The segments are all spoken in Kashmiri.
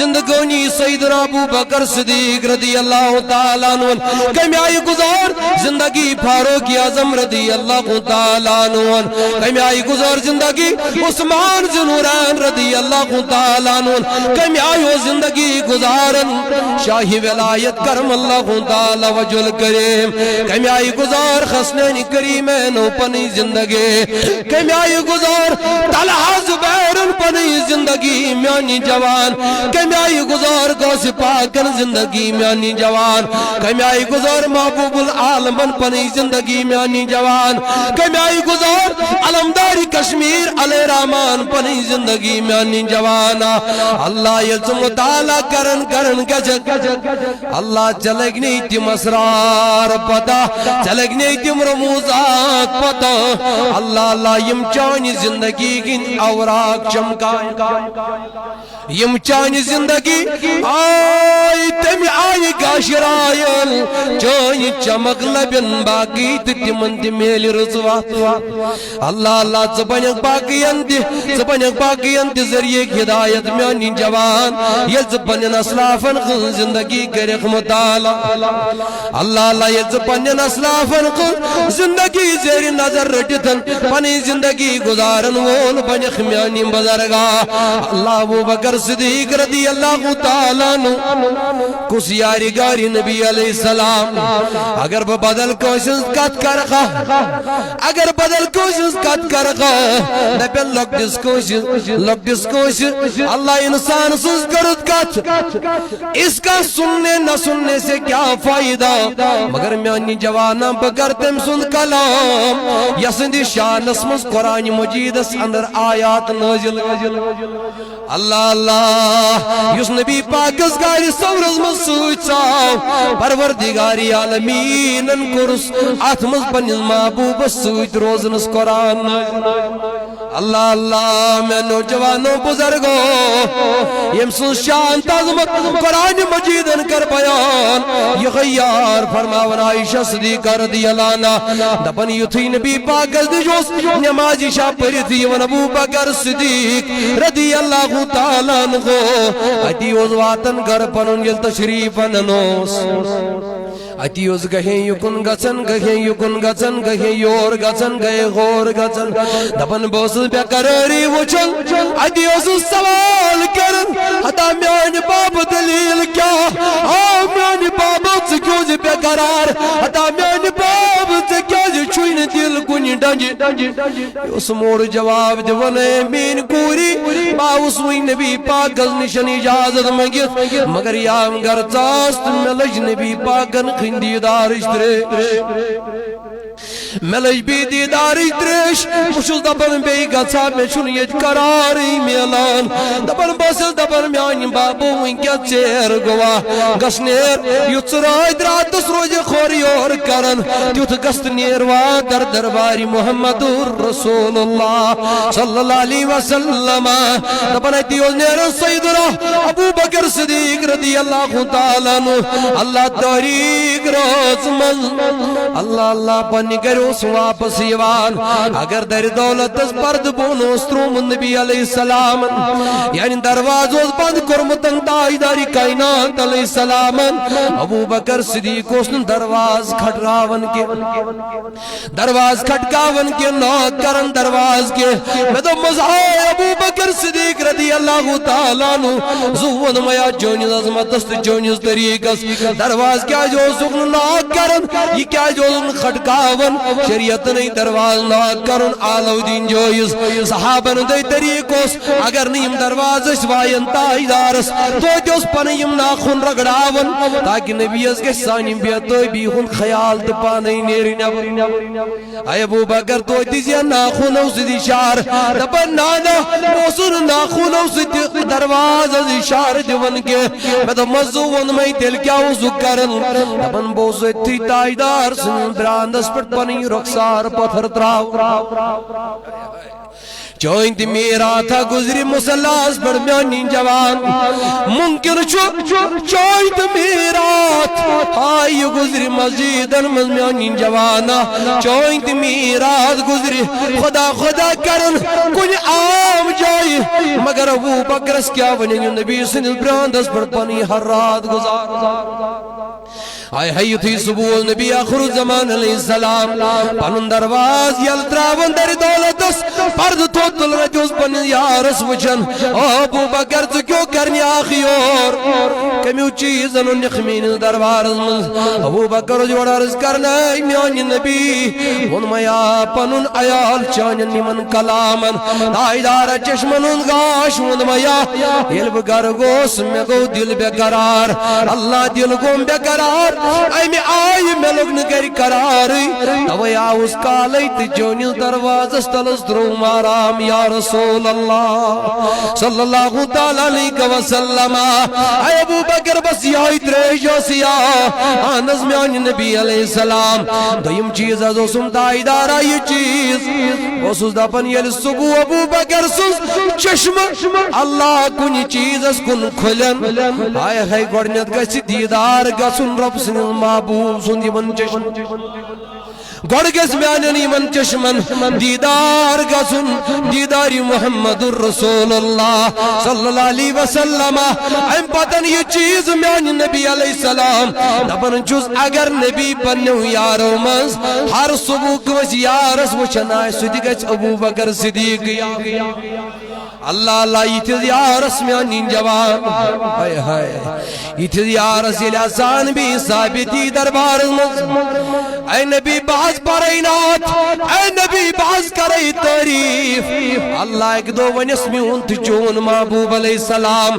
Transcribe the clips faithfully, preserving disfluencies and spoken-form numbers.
زندگٲنی سیدنا ابو بکر صدیق رضی اللہ تعالیٰ عنہ، کمہِ آیہِ گُزار زندگی فاروق اعظم رضی اللہ تعالیٰ عنہ، کمہِ آیہِ گُزار زندگی عثمان ذی نورین رضی اللہ تعالیٰ عنہ، کمہِ آیہِ اوس زندگی گُزاران شاہی ولایت کرم اللہ تعالیٰ وجہ الکریم، کمہِ آیہِ گُزار حسنین کریمینو پنٕنۍ زندگی، کمہِ آیہِ گُزار طلحہ زبیرن پنٕنۍ زندگی میانی جوان، کمہِ آیہِ گُزار غوث پاکن زندگی میانی جوان، کمہِ آیہِ گُزار محبوب العالمن پنٕنۍ زندگی میانی جوان، کمہِ آیہِ گُزار علمدار کشمیر علی رحمان پنٕنۍ زندگی میانی جوان۔ اللہ ییٚلہِ ژٕ مطالعہ کرن کرن گژھکھ، اللہ ژےٚ لگنے تِم اسرار پتہ، ژےٚ لگنے تِم رموزات پتہ۔ اللہ اللہ، یِم چانہِ زندگی ہٕنٛدۍ اوراق چمکان، یِم چانہِ زندگی آیہِ تمہِ آیہِ گاشرایَن، چٲنۍ چمک لبن باقی تہٕ تِمن تہِ میلہِ رٕژ وتھ۔ اللہ اللہ، ژٕ بنکھ باقین تہِ، ژٕ بنکھ باقین تہِ ذریعہ ہدایت میانی جوان، ییٚلہِ ژٕ پننٮ۪ن اسلافن ہٕنٛز زندگی کٔرِکھ مطالعہ۔ اللہ اللہ، ییٚلہِ ژٕ پننٮ۪ن اسلافن ہٕنٛز زندگی زیر نظر رٔٹِتھ پنٕنۍ زندگی گُزارن وول بنکھ میانی بزرگا۔ اللہ ابو بکر صدیق رضی اللہ تعالیٰ عنہ کُس یارِ گارِ نبی علیہ السلام؟ اگر بہٕ بدل کٲنٛسہِ ہٕنٛز کتھ کرٕ ہا، اگر بدل کٲنٛسہِ ہٕنٛز کتھ کرٕ ہا، دپن لۄکٹِس کٲنٛسہِ، لۄکٹِس کٲنٛسہِ اللہ انسان سٕنٛز کٔرٕتھ کتھ، اس کا سننے نہ سننے سے کیا فائدہ؟ مگر میانی جوانا، بہٕ کرٕ تٔمۍ سُنٛد کلام، یسٕنٛدِ شانس منٛز قرآن مجیدس اندر آیات نٲزِل۔ اللہ اللہ، یُس نبی پاکس گارِ ثورس منٛز سۭتۍ ژاو، پروردگار عالمیٖنن کوٚرُس اتھ منٛز پننِس محبوبس سۭتۍ روزنس قرآن۔ اللہ اللہ، میانیو جوانو بزرگو، ییٚمۍ سٕنٛز شان تہٕ عظمت قرآن مجیدن کٔر بیان۔ یِہوٚے یار فرماوان عائشہ صدیقہ رضی اللہ عنہا، دپان یُتھُے نبی پاکس نِش اوس نمازِ عشاء پٔرِتھ یِوان ابو بکر صدیق رضی اللہ تعالیٰ عنہ، اتی اوس واتان گرٕ پنُن ییٚلہِ تشریف انان اوس۔ اتی اوس گہے یُکُن گژھان، گہے یُکُن گژھان، گہے یور گژھان، گہے ہور گژھان۔ دپان بہٕ اوسُس بے قرٲری وٕچھان، اتی اوسُس سوال کران، ہتا میانہِ بابہٕ دلیل کیٛاہ؟ آ میانہِ بابہٕ، ژٕ کیٛازِ بے قرار؟ ہتا میانہِ بابہٕ، ژےٚ کیٛازِ چھُے نہٕ دِل کُنہِ ڈنجہِ؟ یہِ اوس مور جواب دِوان، اے میٲنۍ کوٗری، بہٕ آوُس وٕنۍ نبی پاکس نِش اجازت منٛگِتھ، مگر یام گر ژاس تہٕ مےٚ لٔج نبی پاکن ہٕنٛدۍ دیٖدارٕچ ترٛیش۔ مےٚ لٔج بیٚیہِ دیٖدارٕچ ترٛیش، بہٕ چھُس دپان بیٚیہِ گژھٕ ہا، مےٚ چھُنہٕ ییٚتہِ قرارٕے میلان۔ دپان بہٕ ٲسٕس دپان میانہِ بابو وٕنۍ کیٛاہ ژیر گوٚوا، گژھ نیر، یُتھ ژٕ رٲتۍ راتس روزِ خورٕ یور کران، تیُتھ گژھ تہٕ نیر وات در دربارِ محمد رسول اللہ صلی اللہ علیہ وسلم۔ دپان اتی اوس نیران سیدنا ابو بکر صدیق رضی اللہ تعالیٰ عنہ، اللہ تحریک رٲژ منٛز، اللہ اللہ پننہِ گرِ اوس واپس یِوان۔ اگر درِ دولتس پردٕ بۄن اوس تروومُت نبی علیہ السلام، یعنی دروازٕ اوس بند کوٚرمُت تاجدارِ کائنات علیہ السلام، ابو بکر صدیق اوس نہٕ دروازٕ کھٹراوان کینٛہہ۔ دروازٕ کھٹکاوان کینٛہہ، ناک کران دروازٕ کینٛہہ۔ مےٚ دوٚپمَس، آے ابو بکر صدیق رضی اللہ تعالیٰ عنہ، زُو ووٚن مےٚ اَتھ چٲنِس عظمتس تہٕ چٲنِس طریٖقس۔ دروازٕ کیٛازِ اوسُکھ نہٕ ناک کران؟ یہِ کیٛازِ اوسُکھ نہٕ کھٹکاوان؟ شریعتن ہے دروازٕ ناک کرُن علاوٕ دین جٲیز۔ صحابن ہُنٛدے طریٖقہٕ اوس، اگر نہٕ یِم دروازٕ ٲسۍ وایان تاجدارس، توتہِ اوس پنٕنۍ یِم ناخُن رگڑاوان، تاکہِ نبیَس گژھِ سانہِ بے تٲبی ہُنٛد خیال تہٕ پانے نیرِ نٮ۪بر۔ اے ابو بکر، توتہِ زِ ناخونو سۭتۍ اشارٕ۔ دپان، نہ، نہ، بہٕ اوسُس نہٕ ناخونو سۭتۍ دروازس اشارٕ دِوان کینٛہہ۔ مےٚ دوٚپمس، زُو ووٚن مےٚ، تیٚلہِ کیٛاہ اوسُکھ کران؟ دپان، بہٕ اوسُس أتھی تاجدار سٕنٛدِس برانٛدس پٮ۪ٹھ پنٕنۍ رۄخسار پتھر تراوان۔ چٲنۍ تہِ میٖراتھا گُزرِ مُصلاہس پٮ۪ٹھ میٛانہِ جوان۔ ممکن چھُ چٲنۍ تہٕ میٖرات، ہاے، یہِ گُزرِ مسجدن منٛز میٛانہِ جوانا، چٲنۍ تہٕ میٖرات گُزرِ خدا خدا کرن کُنہِ عام جایہِ۔ مگر ابو بکرس کیٛاہ ونہِ، یہِ نبی سٕنٛدِس برٛانٛدس پٮ۪ٹھ پنٕنۍ ہر رات گُزار۔ ہاے ہاے، یُتھُے صبح اوس نبی آخر الزمان علیہ السلام پنُن دروازٕ یلہٕ تراوان، درِ دولتس پردٕ تھوٚد تُلان، اَتہِ اوس پننِس یارس وٕچھان۔ او ابو بکر، ژٕ کیٛاہ کرنہِ آکھ یور؟ کمیُک چیٖز انُن نِکھ میٲنِس دربارس منٛز؟ ابو بکر اوس یورٕ عرض کران، اے میانہِ نبی، ووٚنمَے آ، پنُن عیال چانٮ۪ن یِمن کلامن، تاجدارا چشمن ہُنٛد گاش ووٚنمَے آ۔ ییٚلہِ بہٕ گرٕ گوس، مےٚ گوٚو دِل بے قرار۔ اللہ، دِل گوٚم بے قرار۔ اَمہِ آیہِ مےٚ لوٚگ نہٕ گرِ قرارٕے۔ توے آوُس کالے تہٕ چٲنِس دروازس تلس ترٛووُم آرام، یا رسول اللہ صلی اللہ تعالیٰ علیہ وسلم۔ اے ابو بکر، بس یہے تریش ٲسٕے یا؟ اہن حظ، میانہِ نبی علیہ السلام۔ دوٚیِم چیٖز حظ اوسُم، تاجدارا، یہِ چیٖز۔ بہٕ اوسُس دپان، ییٚلہِ صبح ابو بکر سٕنٛز چشمہٕ اللہ کُنہِ چیٖزس کُن کھُلن، ہاے ہاے، گۄڈٕنٮ۪تھ گژھِ دیٖدار گژھُن رۄب سٕنٛدِس محبوب سُنٛد یِمن چشمن۔ گۄڈٕ گژھِ میانٮ۪ن یِمن چشمن دیٖدار گژھُن، دیٖدارِ محمد رسول اللہ صلی اللہ علیہ وسلم۔ امہِ پتن یہِ چیٖز میانہِ نبی علیہ السلام دپان چھُس، اگر نبی پننیو یارو منٛز ہر صبح کٲنٛسہِ یارس وٕچھان آسہِ، سُہ تہِ گژھِ ابو بکر صدیق۔ اللہ اللہ، یِتھِس یارس میانہِ جوان، ہاے ہاے، یِتھِس یارس ییٚلہِ آسان بیٚیہِ ثابت یی دربارس منٛز، اے نبی، بہٕ حظ پرے نعت، اے نبی، بہٕ حظ کرے تعریف۔ اللہ اکہِ دۄہ ونٮ۪س، میون تہٕ چون محبوب علیہ السلام،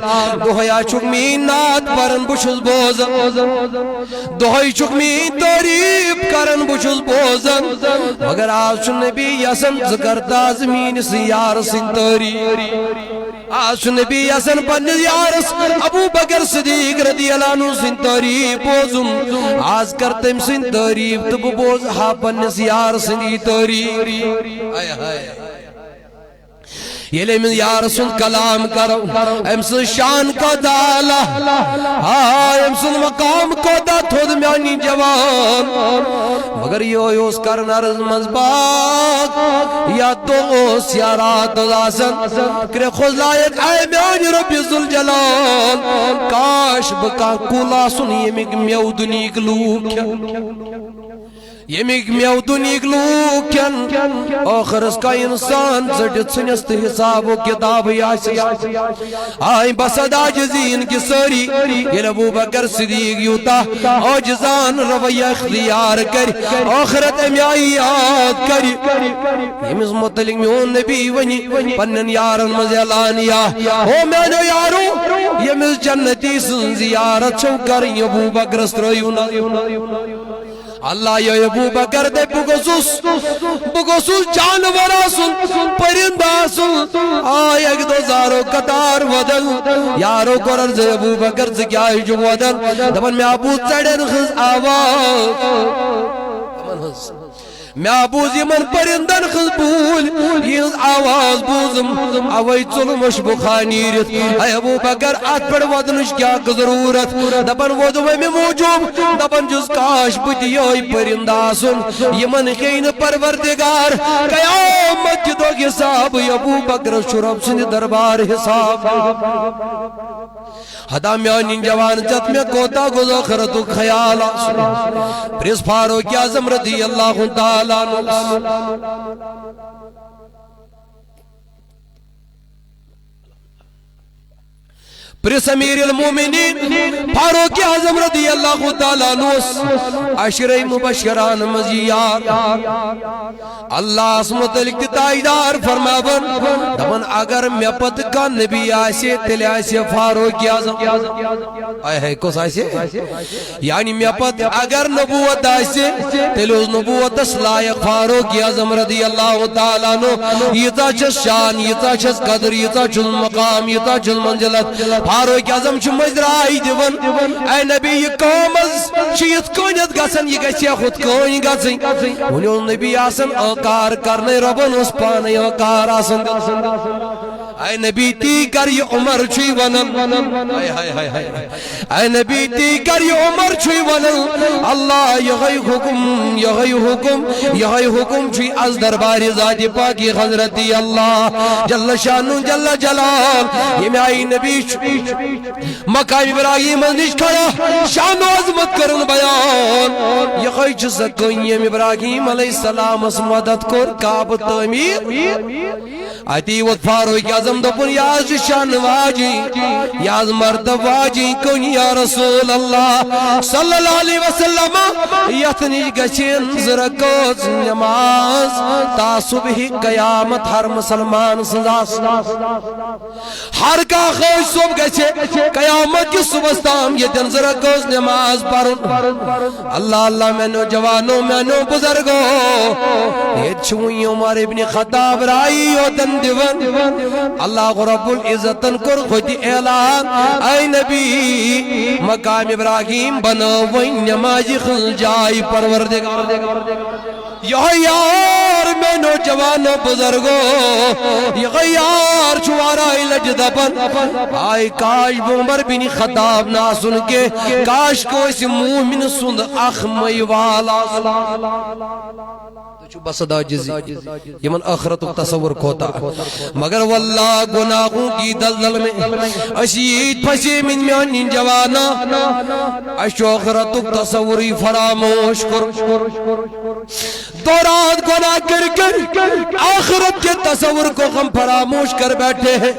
دۄہے ہا چھُکھ میٲنۍ نعت پران، بہٕ چھُس بوزان۔ دۄہے چھُکھ میٲنۍ تعریف کران، بہٕ چھُس بوزان۔ مگر آز چھُ نبی یژھان، ژٕ کر تازٕ میٲنِس یارٕ سٕنٛدۍ تعریف۔ آز چھُ نبی یژھان پننِس یارس ابو بکر صدیق رضی اللہ عنہ سٕنٛدۍ تعریف بوزُن۔ آز کر تٔمۍ سٕنٛدۍ تعریف تہٕ بہٕ بوزٕ ہا پننِس یارٕ سٕنٛدی تعریف۔ ہاے ہاے۔ ییٚلہِ أمِس یارٕ سُنٛد کلام کرو، أمۍ سٕنٛز شان کوتاہ اعلیٰ، ہاے، أمۍ سُنٛد مقام کوتاہ تھوٚد میانہِ جوان۔ مگر یِہوٚے اوس کران عرض منٛز باغ، یا دۄہ اوس یا راتھ ٲس آسان۔ کرٛٮ۪کھ اوس لایق، اے میانہِ رۄبِ ذوالجلال، کاش بہٕ کانٛہہ کُل آسُن، ییٚمِکۍ مٮ۪وٕ دُنیہٕکۍ لوٗکھ کھٮ۪ن۔ ییٚمِکۍ مٮ۪وٕ دُنیہٕکۍ لوٗکھ کھٮ۪ن، ٲخرس کا اِنسان ژٔٹِتھ ژھٕنٮ۪س تہٕ حساب و کِتابٕے آسٮ۪س۔ آے بس ادا عاجزی ہٕنٛدۍ سٲری، ییٚلہِ ابو بکر صدیق یوٗتاہ عاجزانہٕ رویہ اختیار کرِ، ٲخرت امہِ آیہِ یاد کرِ، ییٚمِس متعلق میون نبی ونہِ پننٮ۪ن یارن منٛز اعلان، یا او میانیو یارو، ییٚمِس جنتی سٕنٛز زیارت چھو کرٕنۍ، ابو بکرس ترٲیِو نظر۔ اللہ، یہِ ابو بکر دپہِ، بہٕ گوٚژھُس، بہٕ گوٚژھُس جانور آسُن، پرندٕ آسُن۔ آے اکہِ دۄہ زارو قطار ودن، یارو کوٚر عرض، ابو بکر، ژٕ کیازِ چھُکھ ودن؟ دپان، مےٚ ہا بوٗز ژرٮ۪ن ہٕنٛز آواز۔ دپان حظ، مےٚ ہا بوٗز یِمن پرندن ہٕنٛز بوٗلۍ، یِہٕنٛز آواز بوٗزُم، اوے ژوٚلُم اشبُخا نیٖرِتھ۔ اے ابو بکر، اتھ پٮ۪ٹھ ودنٕچ کیٛاہ ضروٗرت؟ دپان ووتُم امہِ موٗجوٗب، دپان چھُس، کاش بہٕ تہِ یِہوٚے پرندٕ آسُن، یِمن ہیٚیہِ نہٕ پروردگار قیامت کہِ دۄہ حساب۔ ابو بکرس چھُ رۄب سٕنٛدِ دربار حساب۔ ہتا میانہِ جوان، ژےٚ تہٕ مےٚ کوتاہ گوٚژھ ٲخرتُک خیال آسُن؟ پرٛژھ فاروق اعظم رضی اللہ تعالیٰ عنہ۔ پرٛژھ امیر المومنین فاروق اعظم رضی اللہ تعالیٰ عنہ، عشرہ مبشران منٛز یہِ یار۔ اللہ ہس متعلق تہِ تاجدار فرماوان، دپان، اگر مےٚ پتہٕ کانٛہہ نبی آسہِ، تیٚلہِ آسہِ فاروق اعظم۔ اے ہے، کُس آسہِ؟ یعنی مےٚ پتہٕ اگر نبوت آسہِ، تیٚلہِ اوس نبوتس لایق فاروق اعظم رضی اللہ تعالیٰ عنہ۔ ییٖژاہ چھس شان، ییٖژاہ چھس قدر، ییٖژاہ چھُس مقام، ییٖژاہ چھُس منزلت۔ فاروق اعظم چھُ مٔنٛزۍ راے دِوان، اے نبی، یہِ کٲم حظ چھِ یِتھ کٔنٮ۪تھ گژھان، یہِ گژھِ ہا ہُتھ کٔنۍ گژھٕنۍ۔ وۄنۍ اوس نبی آسان انکار کرنے، رۄبن اوس پانے انکار آسان۔ اے نبی، تی کر یہِ عمر چھُے ونان۔ ہاے، ہاے، ہاے، ہاے۔ اے نبی، تی کر یہِ عمر چھُے ونان۔ اللہ، یہے حکم، یہے حکم، یہے حکم چھُے از دربار ذات پاکی حضرت اللہ جل شانہ جل جلال۔ ییٚمہِ آیہِ نبی چھُ مقام ابراہیم نِش کھڑا، شان و عظمت کرن بیان۔ یہے چھُ سۄ کٲنی ییٚمۍ ابراہیم علیہ السلامس مدد کوٚر کعبہٕ تعمیٖر۔ اتی ووت فاروق اعظم، دوٚپُن، یہِ حظ چھِ شان واجی، یہِ حظ مرتب واجی کُنہِ یا رسول اللہ صلی اللہ علیہ وسلم، یتھ نِش گژھن زٕ رکٲژ نماز، تا صبح قیامت ہر مسلمان سٕنٛز آسٕنۍ۔ ہر کانٛہہ خٲج صبح گژھِ قیامت کِس صبحس تام ییٚتٮ۪ن زٕ رکٲژ نماز پرُن۔ اللہ اللہ میانیو جوانو، میانیو بزرگو، ییٚتہِ چھُ وُنہِ عمر ابن خطاب رایی یوتن دِوان۔ اللہ رب العزتن کوٚر خود اعلان، اے نبی، مقام ابراہیم بنٲو وۄنۍ نمازِ ہٕنٛز جاے پروردگار۔ یہے یار میانیو جوانو بزرگو، یہے یار چھُ واریاہ لٹہِ دپان، آے کاش بہٕ عمر بن خطاب نہ آسُن کینٛہہ، کاش کٲنٛسہِ مومن سُنٛد اکھ مٔہۍ وال آسُن۔ تُہۍ چھِو بس ادا عاجزی، یِمن ٲخرتُک تصور کوتاہ۔ مگر واللہ گناہوں کی دلدل میں أسۍ ییٖتۍ پھسیمٕتۍ میانہِ جوانا، اَسہِ چھُ ٲخرتُک تصورٕے فراموش کوٚرمُت۔ دو رات گناہ کر کر آخرت کے تصور کو ہم فراموش کر بیٹھے ہیں۔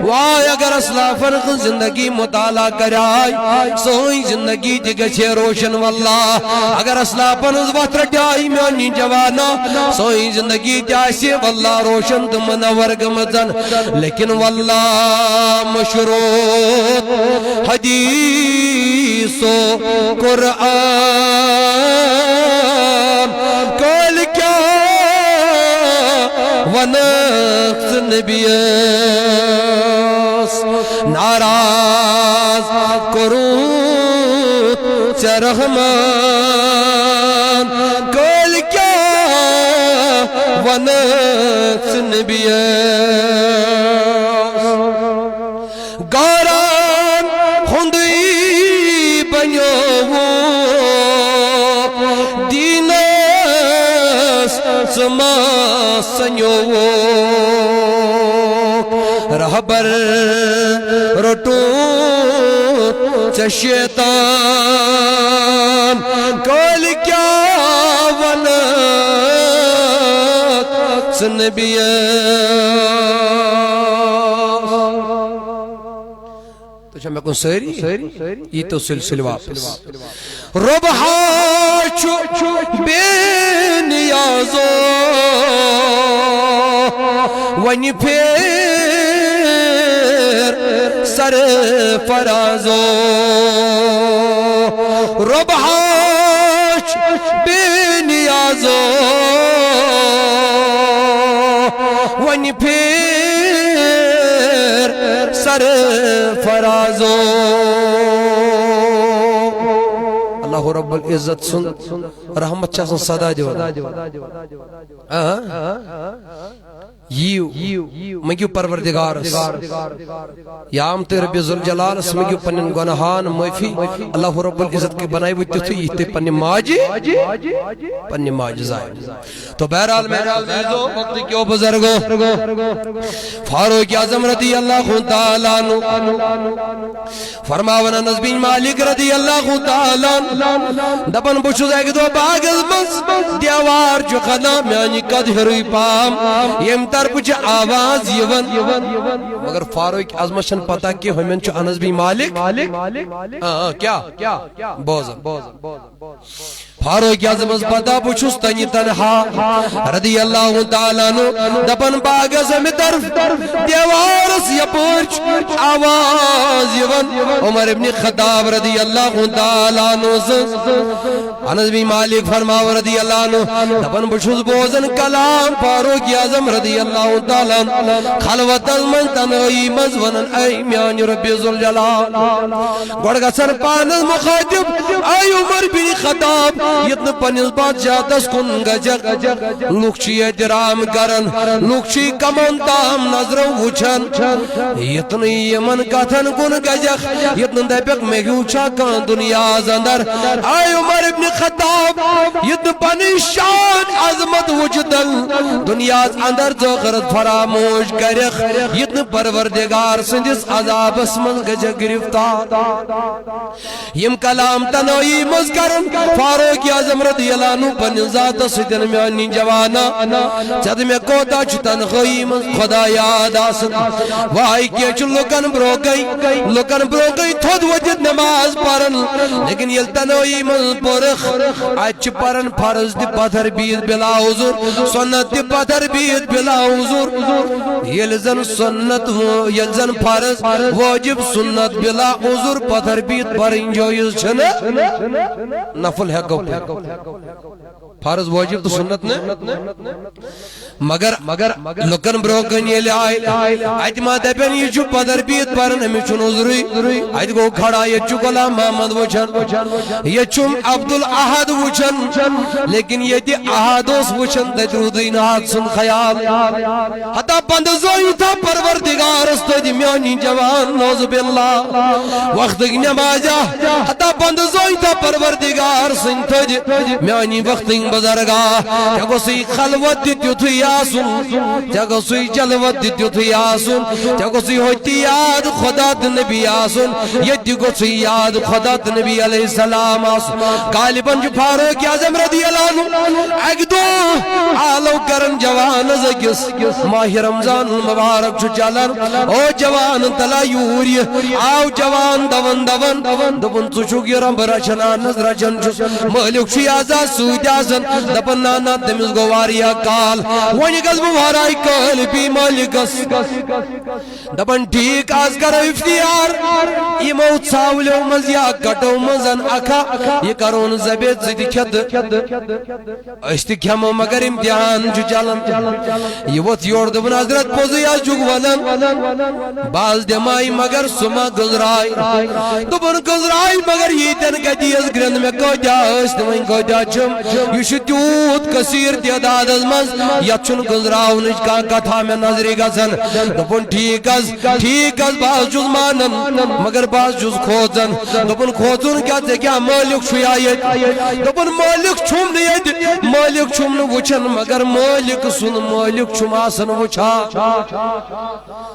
وائے اگر اسلافن کی زندگی مطالعہ کرائے، سوئی زندگی تہِ گژھِ روشن واللہ۔ اگر اسلافن ہٕنٛز وتھ رٹیاے میانی جوانا، سوئی زندگی تہِ آسہِ واللہ روشن تہٕ منور گٔمٕژن۔ لیکن واللہ مشروط حدیث و قرآن، کٲلۍ کیٛاہ ونکھ ژٕ نبیَس، ناراض کوٚرُتھ ژےٚ رحمان، کٲلۍ کیٛاہ ونکھ ژٕ نبیَس۔ گاران ہُنٛدُے بنیووُکھ، دیٖنس ژٕ ما سنیووُکھ۔ رہبر روٚٹُتھ ژےٚ شیطان، کٲلۍ کیٛاہ ونکھ ژٕ نبیَس۔ تُہۍ چھا مےٚ کُن سٲری؟ یی تو سلسلہٕ واپس۔ رۄب ہا چھُ بے نیازو، وۄنۍ پھیر سرفرازو۔ رۄب ہا چھُ بے نیازو، وۄنۍ پھیر سرفرازو۔ اللہ رب العزت سُنٛد رحمت چھِ آسان سدا دِوان۔ آ۔ یِیِو، مٔنٛگِو پروردگارس۔ یا آمتِ رب ذوالجلالس مٔنٛگِو پننٮ۪ن گۄناہن معٲفی۔ اللہ رب العزت کہِ بنایہِ وٕ تیُتھُے یِتھ تُہۍ پننہِ ماجہِ، پننہِ ماجہِ زایہِ۔ تو بہرحال، میانیو عزیزو، وقت کیو بزرگو، فاروق اعظم رضی اللہ تعالیٰ عنہ فرماوان، انس بن مالک رضی اللہ تعالیٰ عنہ دپان، بہٕ چھُس اکہِ دۄہ باغس منٛز، دیوار چھُ کھنان، میانہِ قد ہیوٚرُے پہم، ییٚمہِ طرفہٕ چھِ آواز یِوان۔ مگر فاروق اعظمس چھنہٕ پتہ کہِ ہُمٮ۪ن چھُ انس بن مالک۔ آ، آ، کیٛاہ؟ بوزان۔ فاروق اعظمس پتہ، بہٕ چھُس تنہِ تنہا رضی اللہ تعالیٰ عنہ دپان، باغس امہِ طرف دیوارس یپٲرۍ چھُ آواز یِوان۔ عمر ابن خطاب رضی اللہ تعالیٰ عنہ سٕنٛز۔ انس بن مالک فرماو رضی اللہ عنہ دپان، بہٕ چھُس بوزان کلام فاروق اعظم رضی اللہ تعالیٰ عنہ خلوتس منٛز تنہٲیی منٛز ونان، اے میانہِ رب ذوالجلال، گۄڈٕ گژھن پانس مخاطب، اے عمر بن خطاب، ییٚتہِ نہٕ پننِس بادشاہتس کُن گژھکھ۔ لُکھ چھِ احترام کران، لُکھ چھِ کمن تام نظرو وٕچھان۔ ییٚتہِ نہٕ یِمن کتھن کُن گژھکھ، ییٚتہِ نہٕ دپکھ مےٚ ہیوٗ چھا کانٛہہ دُنیاہس اندر۔ اے عمر ابن خطاب، ییٚتہِ نہٕ پنٕنۍ شان عظمت وٕچھتن دُنیاہس اندر ذٲخرت فراموش کرکھ، ییٚتہِ نہٕ پروردگار سٕنٛدِس عذابس منٛز گژھکھ گرفتار۔ یِم کلام تنہٲیی منٛز کرن، فاروق اعظم رضی اللہ عنہ پننہِ ذاتس سۭتۍ، میانہِ جوانا، ژےٚ تہٕ مےٚ کوتاہ چھُ تنہٲیی منٛز خدا یاد آسان۔ واے کینٛہہ چھُ لُکن برونٛہہ کَنۍ، لُکن برونٛہہ کَنۍ تھوٚد ؤتھِتھ نماز پران، لیکن ییٚلہِ تنہٲیی منٛز پوٚرُکھ، اتہِ چھِ پران فرض تہِ پتھر بِہِتھ بلا عذر، سنت تہِ پتھر بِہِتھ بلا عذر۔ ییٚلہِ زن سنت و-، ییٚلہِ زن فرض، واجب، سنت بلا عذر پتھر بِہِتھ پرٕنۍ جٲیز چھنہٕ، نفل ہیٚکو پٔرِتھ۔ فرض، واجب تہٕ سنت نہٕ۔ مگر، مگر لُکن برونٛہہ کَنۍ ییٚلہِ آے، اتہِ ما دپن، یہِ چھُ پتھر بِہِتھ پران، أمِس چھُنہٕ عذرٕے۔ اتہِ گوٚو کھڑا، ییٚتہِ چھُ غلام محمد وٕچھان، ییٚتہِ چھُم عبدالاحد وٕچھان، لیکن ییٚتہِ احد اوس وٕچھان، تتہِ روٗدٕے نہٕ حق سُنٛد خیال۔ ہتا بندٕ زٲیِتھا پروردگارس تٔتھۍ میٲنی جوان، نعوذ باللہ، وقتٕکۍ نمازا۔ ہتا بندٕ زٲیِتھا پروردگار سٕنٛدۍ تٔتھۍ میٲنی وقتٕکۍ بزرگا۔ ژےٚ گوٚژھُے خلوت تہِ تیُتھُے آسُن، ژےٚ گوٚژھُے جلوت تہِ تیُتھُے آسُن، ژےٚ گوٚژھُے ہوٚتہِ یاد خدا تہٕ نبی آسُن، ییٚتہِ تہِ گوٚژھُے یاد خدا تہٕ نبی علیہ السلام آسُن۔ غالباً چھُ فاروق اعظم رضی اللہ عنہ اکہِ دۄہ آلو کران جوانس أکِس، ماہِ رمضان المبارک چھُ چلان، او جوان تلا یوٗرۍ۔ آو جوان دون دون، دوٚپُن، ژٕ چھُکھ یہِ رۄمبہٕ رچھان؟ اہن حظ، رچھان چھُس۔ مٲلِک چھُ یہِ آز سۭتۍ آسان، دپان، نہ نہ، تٔمِس گوٚو واریاہ کال، وۄنۍ گژھٕ بہٕ ورٲے کٲلۍ بیٚیہِ مٲلِکس۔ دپان، ٹھیک، از کرو افطیار یمو ژھاولیو منٛز یا کٹو منٛز اکھا، یہ کرون زبید سۭتۍ کھٮ۪تھ۔ أسۍ تہِ کھٮ۪مو، مگر امتحان چھُ چلان۔ یہ ووٚتھ یور، دوٚپُن، حضرت، پوٚزُے حظ چھُکھ ونان، بہٕ حظ دِمے، مگر سُہ ما گٔنزراے۔ دوٚپُن، گٔنزراے، مگر ییٖتٮ۪ن کتہِ یِیَس گرٛنٛد، مےٚ کٲتیٛاہ ٲسۍ تہٕ وۄنۍ کٲتیٛاہ چھِم۔ یہِ چھُ تیوٗت کثیر تعدادس منٛز، یتھ چھُنہٕ گٔنزراونٕچ کانٛہہ کتھا مےٚ نظرِ گژھان۔ دوٚپُن، ٹھیک حظ، ٹھیک حظ، بہٕ حظ چھُس مانان، مگر بہٕ حظ چھُس کھوژان۔ دوٚپُن، کھوژُن کیٛاہ، ژےٚ کیٛاہ مٲلِک چھُیا ییٚتہِ؟ دوٚپُن، مٲلِک چھُم نہٕ ییٚتہِ، مٲلِک چھُم نہٕ وٕچھان، مگر مٲلِک سُنٛد مٲلِک چھُم آسان وٕچھان۔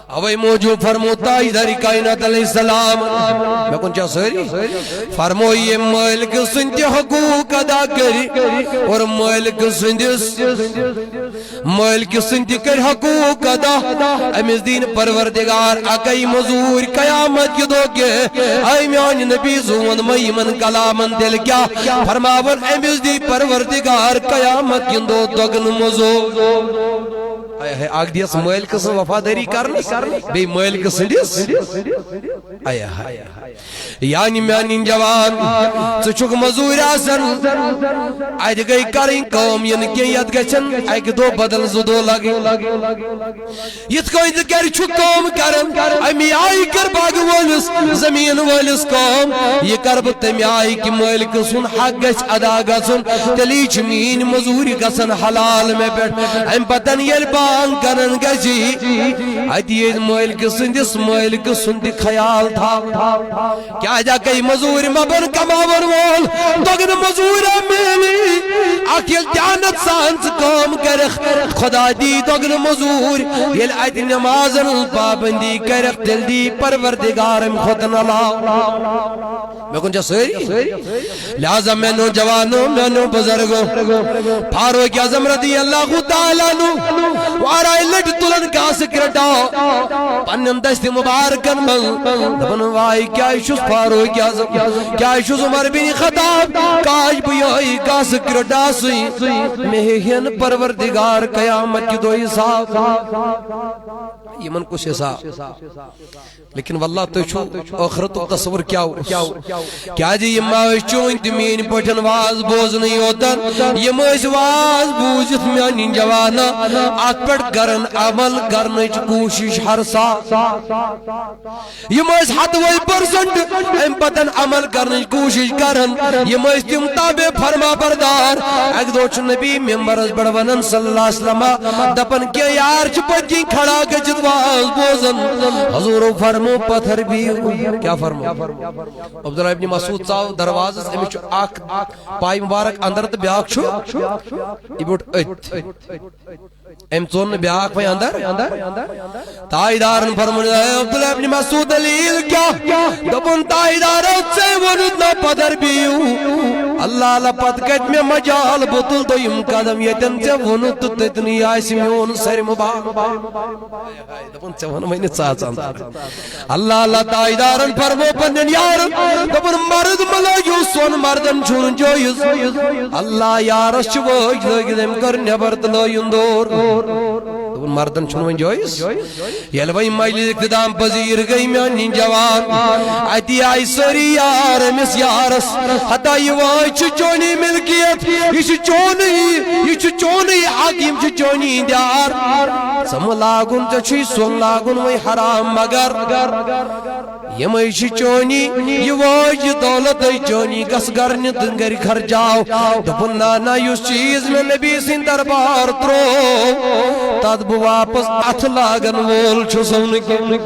اوے موٗجوٗب فرمو تاجدارِ کائنات علیہ السلام، مےٚ کُن چھا سٲری؟ فرمو، ییٚمۍ مٲلِک سٕنٛدۍ تہِ حقوٗق ادا کٔرۍ اور مٲلِک سٕنٛدِس مٲلکہِ سٕنٛدِ کٔرۍ حقوٗق ادا۔ أمِس دِنۍ پروردگار اَکٕے مٔزوٗرۍ قیامت کہِ دۄہ کہِ۔ اے میٛانہِ نبی، زوٗن مےٚ یِمن کلامن تیٚلہِ کیٛاہ؟ فرماوان، أمِس دی پروردگار قیامت کہِ دۄہ دۄگنہٕ مٔزوٗرۍ۔ اے ہے، اکھ دِیَس مٲلکہٕ سٕنٛز وفادٲری کرنس، بیٚیہِ مٲلکہٕ سٕنٛدِس۔ اے ہے۔ یعنی میانہِ جوان، ژٕ چھُکھ مٔزوٗرۍ آسان، اَتہِ گٔے کرٕنۍ کٲم، یہِ نہٕ کینٛہہ، یَتھ گژھن اَکہِ دۄہ بدل زٕ دۄہ لگٕنۍ۔ یِتھ کٔنۍ ژٕ گرِ چھُکھ کٲم کران، اَمی آیہِ کر باغہٕ وٲلِس، زٔمیٖن وٲلِس کٲم، یہِ کر بہٕ تَمہِ آیہِ کہِ مٲلکہٕ سُنٛد حق گژھِ ادا گژھُن، تیٚلی چھِ میٛٲنۍ مٔزوٗرۍ گژھان حلال مےٚ پٮ۪ٹھ۔ اَمہِ پتہٕ ییٚلہِ بانگ کران گژھِ، اَتہِ ییٚلہِ مٲلکہٕ سٕنٛدِس مٲلکہٕ سُنٛد تہِ خیال تھاو۔ کیٛازِ اَکٕے مٔزوٗرۍ مَبَن کماوَن وول، دۄگنہٕ مٔزوٗرۍ میلی۔ اَکھ ییٚلہِ دیانت سان ژٕ کٲم کَرَکھ، خۄدا دی دۄگنہٕ مٔزوٗرۍ۔ ییٚلہِ اَتہِ نٮ۪مازَن ہٕنٛز پابندی کَرَکھ، تیٚلہِ دی پروردگار اَمہِ کھۄتہٕ نہٕ علاوٕ۔ مےٚ کُن چھا سٲری؟ لہذا میانیو جوانو، میانیو بزرگو، فاروق اعظم رضی اللہ تعالیٰ عنہ واریاہ لٹہِ تُلان گاسہٕ کرٛٹا پننٮ۪ن دستِ مبارکن منٛز۔ دپان، واے، کیٛازِ چھُس فاروق اعظم، کیٛازِ چھُس عمر بن خطاب، کاش بہٕ یِہوٚے گاسہٕ کرٛٹا آسٕے، مےٚ ہیٚہن پروردگار قیامت کہِ دۄہ حساب۔ یِمن کُس حساب؟ لیکن واللہ تُہۍ چھُو ٲخرتُک تصور کیٛاہ اوس؟ کیٛازِ یِم ما ٲسۍ چٲنۍ تہٕ میٛٲنۍ پٲٹھۍ واز بوزنہٕ یوتن، یِم ٲسۍ واز بوٗزِتھ میٛانہِ جوانا اکھ پٮ۪ٹھ کرن عمل کرنٕچ کوٗشِش ہر ساتھ۔ یِم ٲسۍ ہتوے پٔرسنٹ امہِ پتن عمل کرنٕچ کوٗشِش کران۔ یِم ٲسۍ تِم تابع فرما بردار۔ اکہِ دۄہ چھُ نبی ممبرس پٮ۪ٹھ ونان صلی اللہ علیہ وسلم، دپان، کینٛہہ یار چھِ پٔتۍ کِنۍ کھڑا گٔژھِتھ واز بوزان۔ حضوٗرو فرمو، پتھر بِہِو۔ کیٛاہ فرمو؟ عبداللہ ابن مسعود ژاو دروازس، أمِس چھُ اکھ پاے مبارک اندر تہٕ بیٛاکھ چھُ یہِ بیوٗٹھ أتھۍ۔ أمۍ ژوٚن نہٕ بیٛاکھ وۄنۍ اندر۔ تاجدارن فرموو، "اے عبداللہ ابن مسعود، دلیل کیٛاہ؟" دوٚپُن، "تاجدارو، ژےٚ ووٚنُتھ نا پدر بِہِو۔ اللہ اللہ، پتہٕ کتہِ مےٚ مجال، بہٕ تُلہٕ دوٚیِم قدم، ییٚتٮ۪ن ژےٚ ووٚنُتھ تہٕ تٔتنٕے آسہِ میون سرِ مُبارک۔" دوٚپُن، "ژےٚ ووٚن وۄنۍ ژٕ اژ اندر۔" اللہ اللہ، تاجدارن فرموو پننٮ۪ن یارن، دوٚپُن، "مرد مہ لٲگِو سۄن، مردن چھُنہٕ جٲیز۔ اللہ یارس چھِ وٲج لٲگِتھ، أمۍ کٔر نٮ۪بر تہٕ لٲیِن دوٗر۔" دوٚپُن، "مردن چھُنہٕ وۄنۍ جٲیز۔" ییٚلہِ وۄنۍ مجلس اختتام پذیر گٔے میٲنۍ جوان، اتی آیہِ سٲری یار أمِس یارس، ہتا یہِ وٲج چھِ چونی ملکیت، یہِ چھُ چونُے، یہِ چھُ چونُے حق، یِم چھِ چونی یار۔ ژٕ مہٕ لاگُن، ژےٚ چھُے سۄن لاگُن وۄنۍ حرام، مگر یِمے چھِ چونی، یہِ وٲج، یہِ دولت ہے چونی، گژھ گرنہِ تہٕ گرِ خرچاو۔ دوٚپُن، "نہ، نہ، یُس چیٖز مےٚ نبی سٕنٛدِ دربار ترٛوو، تتھ بہٕ واپس اتھٕ لاگن وول چھُسو نہٕ کینٛہہ۔"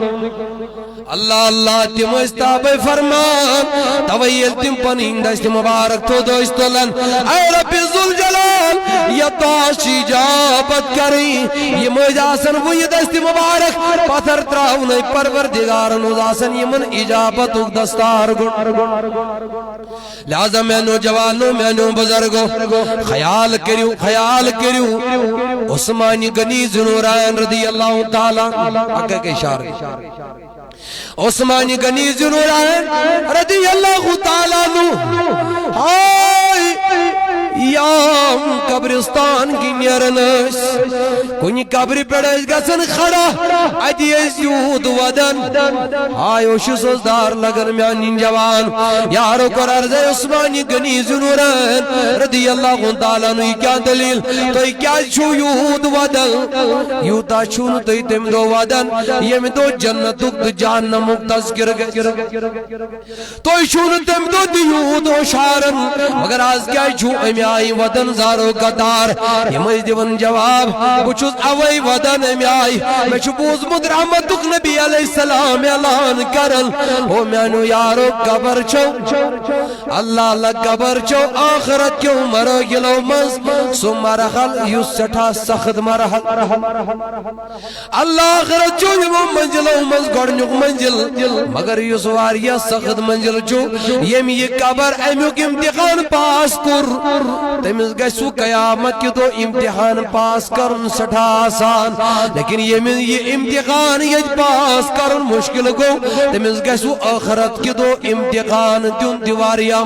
اللہ اللہ، تِم ٲسۍ تابے فرمان۔ توے ییٚلہِ تِم پنٕنۍ دستِ مبارک تھوٚد ٲسۍ تُلان، اے رب ذوالجلال، یتھ چھِ اجابت کرٕنۍ۔ یِم ٲسۍ آسان وُنہِ دستِ مبارک پتھر تراونَے، پروردگارن اوس آسان یِمن اجابتُک دستار گوٚو۔ لہذا میانیو جوانو، میانیو بزرگو، خیال کٔرِو، خیال کٔرِو۔ عثمان غنی ذی نورین رضی اللہ تعالیٰ عنہ، اکھ اکھ اشارٕ۔ عثمان غنی ذی نورین رضی اللہ تعالیٰ عنہ، ہاے، یام قبرستان کِنۍ نیران ٲسۍ، کُنہِ قبرِ پٮ۪ٹھ ٲسۍ گژھان کھڑا، اَتہِ ٲسۍ یوٗت وَدان۔ ہاے، اوشُس اوس دار لگان میانہِ جوان۔ یارو کوٚر عرضے عثمان غنی ذی نورین رضی اللہ تعالیٰ عنہ، یہِ کیٛاہ دٔلیٖل؟ تُہۍ کیٛازِ چھِو یوٗت وَدان؟ یوٗتاہ چھِو نہٕ تُہۍ تَمہِ دۄہ وَدان، ییٚمہِ دۄہ جنتُک تہٕ جہنمُک تذکرٕ گژھِ۔ تُہۍ چھِو نہٕ تَمہِ دۄہ تہِ یوٗت ہوشارن، مگر از کیٛازِ چھِو اَمہِ آیہِ وَدان زارو قطار؟ یِم ٲسۍ دِوان جواب، بہٕ چھُس اَوَے وَدان اَمہِ آیہِ، مےٚ چھُ بوٗزمُت رحمتُک نبی علیہ السلام اعلان کران، او میانیو یارو، قبر چھو، اللہ اللہ، قبر چھو آخرت کیو مراحلو منٛز سُہ مرحل یُس سٮ۪ٹھاہ سخت مرحل۔ اللہ آخرت چھُ یِمو منزلو منٛز گۄڈٕنیُک منزل، مگر یُس واریاہ سخت منزل چھُ، ییٚمۍ یہِ قبر اَمیُک امتحان پاس کوٚر، تٔمِس گژھِ سُہ قیامت کہِ دۄہ امتحان پاس کرُن سٮ۪ٹھاہ آسان۔ لیکن ییٚمِس یہِ امتحان ییٚتہِ پاس کرُن مُشکِل گوٚو، تٔمِس گژھِ سُہ ٲخرت کہِ دۄہ امتحان دیُن تہِ واریاہ۔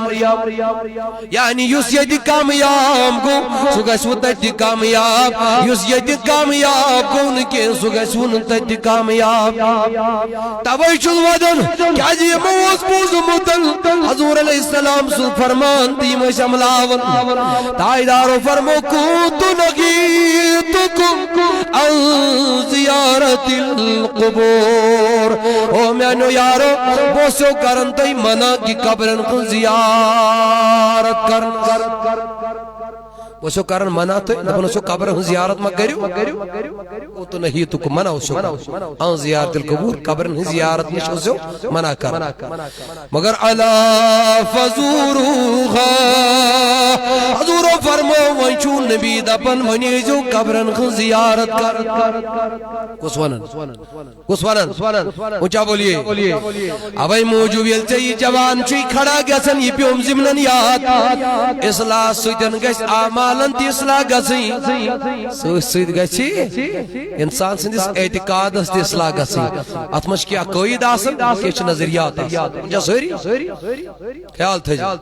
یعنی یُس ییٚتہِ کامیاب گوٚو، سُہ گژھِ وۄنۍ تَتہِ تہِ کامیاب۔ یُس ییٚتہِ کامیاب گوٚو نہٕ کینٛہہ، سُہ گژھِ وۄنۍ تَتہِ تہِ کامیاب۔ توے چھُس وَدان، کیٛازِ یِمو اوس بوٗزمُت حضور علیہ السلام سُنٛد فرمان تہٕ یِم ٲسۍ عملاوان۔ تاجدارو فرمو، "كنت نهيتكم عن زيارة القبور۔" او میانیو یارو، بہٕ اوسو کران تۄہہِ منع کہِ قبرن ہٕنٛز زیارت کرنس۔ بہٕ اوسو کران منع تہٕ دپان اوسو قبرن ہٕنٛز زیارت ما کٔرِو۔ او تو نہیں تو منع اوسو کران۔ عن زیارت القبور، قبرن ہٕنٛز زیارت نِش اوسو منع کران۔ مگر الا فزوروها، حضورو فرمو، وۄنۍ چھُو نبی دپان وۄنۍ ٲسۍزیو قبرن ہٕنٛز زیارت کران۔ کُس ونان؟ کُس ونان؟ اونچا بولیے۔ اوے موٗجوٗب ییٚلہِ ژےٚ یہِ جوان چھُے کھڑا گژھان، یہِ پیوٚم ضمنن یاد، اصلاح سۭتۍ گژھِ اعمالن تہِ اصلاح گژھٕنۍ۔ سۭتۍ سۭتۍ گژھِ انسان سٕنٛدِس اعتقادس تہِ اصلاح گژھٕنۍ۔ اتھ منٛز چھِ کینٛہہ عقٲیِد آسان، کینٛہہ چھِ نظریات آسان۔ اونچا سٲری خیال تھٲیزیو۔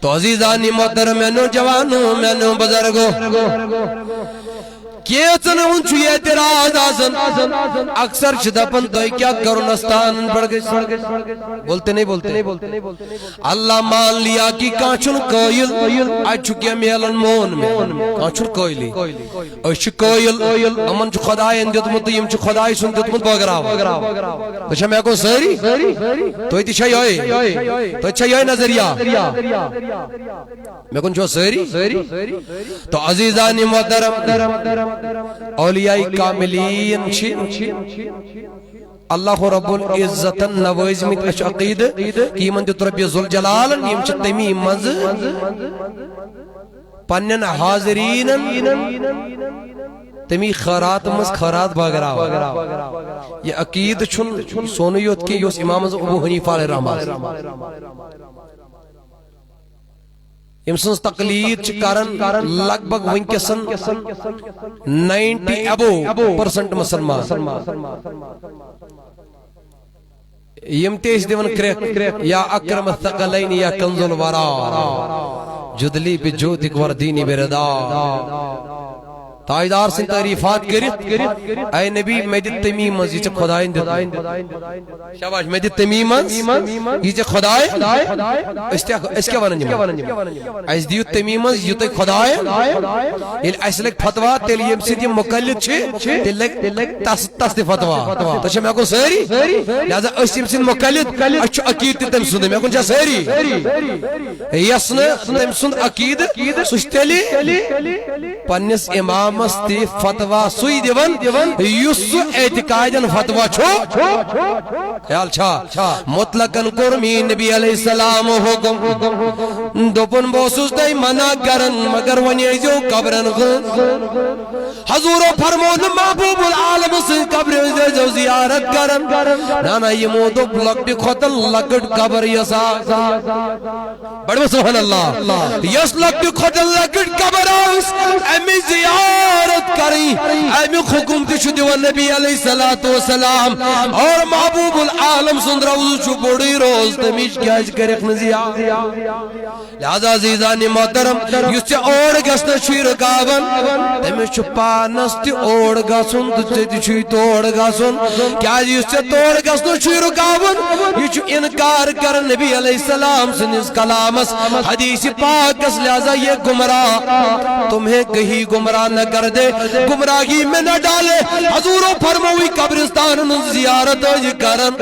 تو عزیزان محترم، میانیو جوانو، میانیو بزرگو، کینٛژن ہُنٛد چھُ یہِ اعتراض آسان۔ اکثر چھِ دپان، تۄہہِ کیٛاہ کرُن استانن پٮ۪ٹھ گژھِ؟ بولتے نہیں، بولتے۔ اللہ مان لیا کہ کانٛہہ چھُنہٕ قٲیِل، اتہِ چھُ کینٛہہ میلان مون مےٚ، کانٛہہ چھُنہٕ قٲیلٕے۔ أسۍ چھِ قٲیِل، یِمن چھُ خۄداین دیُتمُت تہٕ یِم چھِ خۄدایہِ سُنٛد دیُتمُت بٲگراوان۔ تُہۍ چھا مےٚ کُن سٲری؟ تُہۍ تہِ چھا یِہوٚے؟ تُہۍ چھا یِہوٚے نظریہ؟ مےٚ کُن چھِوا سٲری؟ تو عزیزان محترم، اولیاء کاملین چھِ اللہ رب العزتن نوٲزمٕتۍ، اَسہِ چھُ عقیدٕ کہِ یِمن دیُت رۄبِ ذوالجلالن، یِم چھِ تَمی منٛزٕ پننٮ۪ن حاضریٖنن تَمی خٲرات منٛز خٲرات بٲگراوان۔ یہِ عقیدٕ چھُنہٕ سونُے یوت کینٛہہ، یہِ اوس امام اعظم ابو حنیفہ علیہ رحمہ۔ ییٚمہِ سٕنٛز تقلید چھِ کران لگ بگ وٕنکیٚسن ناینٹی ابو پرسنٹ مسلمان۔ یِم تہِ ٲسۍ دِوان کرٛٮ۪کھ، یا اکرم الثقلین یا کنز الورا، جدلی بجودک وردینی بردا۔ تاجدار سٕنٛدۍ تعریفات کٔرِتھ، اے نبی، مےٚ دِ تَمی منٛز یہِ ژےٚ خۄدایَن دیُتمُت۔ شاباش، مےٚ دِ تَمی منٛز یہِ ژےٚ خۄدایَن۔ أسۍ تہِ، أسۍ کیٛاہ وَنان یِمن؟ اَسہِ دِیِو تَمی منٛز یہِ تۄہہِ خۄدایَن۔ ییٚلہِ اَسہِ لَگہِ فتوا، تیٚلہِ ییٚمہِ سۭتۍ یِم مُقلد چھِ، تیٚلہِ لَگہِ تَس، تَس تہِ فتوا۔ تۄہہِ چھا مےٚ کُن سٲری؟ لہذا أسۍ ییٚمہِ سٕنٛدۍ مُقلد، اَسہِ چھُ عقیٖدٕ تہِ تٔمۍ سُنٛدُے۔ مےٚ کُن چھا سٲری؟ یَس نہٕ تٔمۍ سُنٛد عقیٖدٕ، سُہ چھُ تیٚلہِ پننِس امامس تہِ فتوا سُے دِوان، یُس سُہ اعتقادن فتوا چھُ۔ خیال چھا؟ مطلقاً کوٚر میٛٲنۍ نبی علیہ السلام حکم، دوٚپُن، بہٕ اوسُس تۄہہِ منع کران، مگر وۄنۍ ٲسۍزیو قبرن ہٕنٛز۔ حضورو فرموو نہٕ محبوب العالم سٕنٛز قبرِ ہٕنٛز ٲسۍزیو زیارت کران۔ نہ، نہ، یِمو دوٚپ، لۄکٹہِ کھۄتہٕ لۄکٕٹ قبر یۄس آسہِ۔ بڑو سبحان اللہ۔ یۄس لۄکٹہِ کھۄتہٕ لۄکٕٹ قبر آسہِ، اَمِچ زیارت کرٕنۍ، اَمیُک حکم تہِ چھُ دِوان نبی علیہ الصلوۃ والسلام۔ اور محبوب العالم سُنٛد روضہٕ چھُ بوٚڑُے روضہٕ، تَمِچ کیٛازِ کَرٮ۪کھ نہٕ زیارت؟ لہذا عزیزان محترم، یُس ژےٚ اور گژھنس چھُے رُکاوان، تٔمِس چھُ پانس تہِ اور گژھُن تہٕ ژےٚ تہِ چھُے تور گژھُن۔ کیازِ یُس ژےٚ تور گژھنس چھُے رُکاوان، یہِ چھُ انکار کران نبی علیہ السلام سٕنٛدِس کلامس، حدیث پاکس۔ لہذا یہ گمراہ، تمہیں کہیں گمراہ نہ کر دے، گمراہی میں نہ ڈالے۔ حضورو فرمووُے، قبرستانن ہٕنٛز زیارت ٲسۍ کران،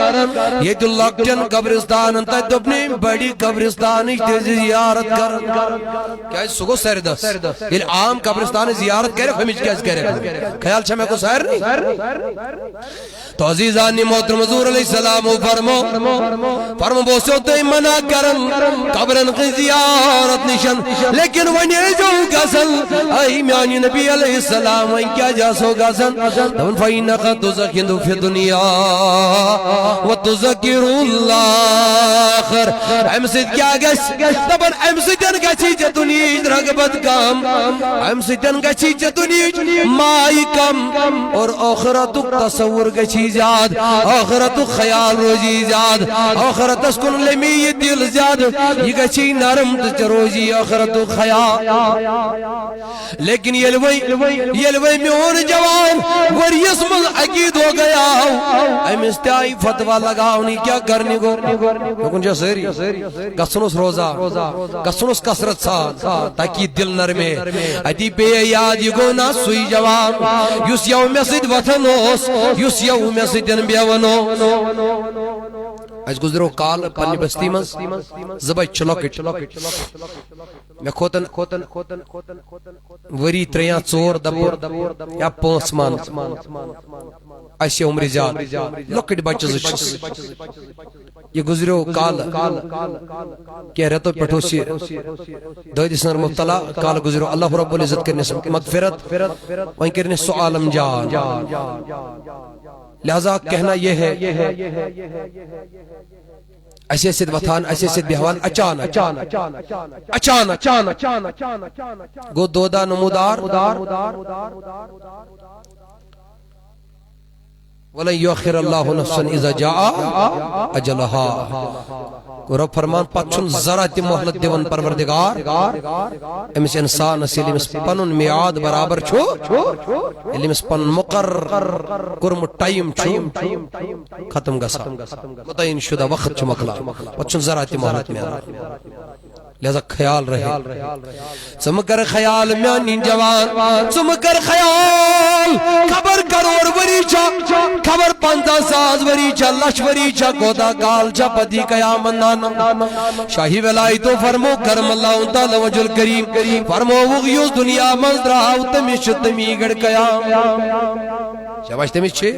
ییٚتہِ لۄکٹٮ۪ن قبرستانن تتہِ دوٚپنَے بڑِ قبرستانٕچ تہِ زیارت کران۔ کیازِ سُہ گوٚو سردس۔ ییٚلہِ عام قبرستانٕچ زیارت کرِ، ہُمِچ کیازِ کرِ؟ خیال چھا مےٚ کُن سارنٕے؟ تو عزیزان محترم، حضور علیہ السلام فرمو، فرمو، بہٕ اوسو تۄہہِ منع کران قبرن ہٕنٛز زیارت نِشن، لیکن وۄنۍ ٲسۍزیو گژھان۔ اے میانہِ نبی علیہ السلام، وۄنۍ کیازِ آسو گژھان؟ دوٚپُن، فإنك تزهد في الدنيا وتذكر الآخرة۔ امہِ سۭتۍ کیٛاہ گژھِ؟ دپان، امہِ سۭتۍ گژھی ژےٚ دُنیہٕچ رغبت کم، امہِ سۭتۍ گژھی ژےٚ دُنیہٕچ مایہِ کم، اور ٲخرتُک تصور گژھی زیادٕ، ٲخرتُک خیال روزی زیادٕ، ٲخرتس کُن لمی یہِ دل زیادٕ، یہِ گژھی نرم تہٕ ژےٚ روزی ٲخرتُک خیال۔ لیکن ییٚلہِ وۄنۍ، ییٚلہِ وۄنۍ میون جوان ؤریَس منٛز اَکی دۄہ گٔیاو، أمِس تہِ آیہِ فتویٰ لگاونہٕ، کیٛاہ کرنہِ گوٚو؟ مےٚ کُن چھا سٲری؟ گژھُن اوس روزان، گژھُن اوس کثرت سان، تاکہِ یہِ دِل نرمے۔ اَتی پیٚیہِ یاد، یہِ گوٚو نا سُے جوان، یُس یَوٕ مےٚ سۭتۍ وۄتھان اوس، یُس یَوٕ مےٚ سۭتۍ بیٚہوان اوس۔ اَسہِ گُزریو کال پننہِ بستی منٛز، زٕ بچہٕ چھِ لۄکٕٹۍ۔ مےٚ کھوتن ؤری ترٛےٚ یا ژور دپور یا پانٛژھ مان۔ اسہِ عمرِ زیادٕ۔ لۄکٕٹۍ بچہٕ زٕ چھِس۔ یہِ گُزریو کالہٕ۔ کینٛہہ رٮ۪تو پٮ۪ٹھ اوس یہِ دٲدِ سٕنٛدر مبتلا۔ کالہٕ گُزریو۔ اللہ رب العزت کٔرنس مغفرت۔ وۄنۍ کٔرنس سُہ عالم جان۔ لہذا کہنا یہ ہے، اسہِ ٲسۍ سۭتۍ وۄتھان، اسہِ ٲسۍ سۭتۍ بیہوان اچانک۔ اچانک۔ گوٚو دودا نمودار۔ ولن یؤخر اللہ نفسا اذا جاء اجلها۔ گوٚو رب فرمان، پتہٕ چھُنہٕ ذرا تہِ مہلت دِوان پروردگار أمِس انسانس، ییٚلہِ أمِس پنُن میعاد برابر چھُ، ییٚلہِ أمِس پنُن مقرر کوٚرمُت ٹایم چھُ ختم گژھان، متعین شدہ وقت چھُ مۄکلان، پتہٕ چھُنہٕ ذرا تہِ مہلت میلان۔ لہذا خیال رہے۔ ژٕ مہٕ کر خیال میانہِ جوان، ژٕ مہٕ کر خیال خبر کرور ؤری چھا، خبر پنژاہ ساس ؤری چھا، لچھ ؤری چھا، کوتاہ کال چھا پتی قیامت۔ نانا، شاہی ولایتو فرمو کرم اللہ تعالی وجہ الکریم، فرمووُکھ یُس دنیا منٛز درٛاو تٔمِس چھُ تٔمی گڑ قیام۔ شاباش، تٔمِس چھِ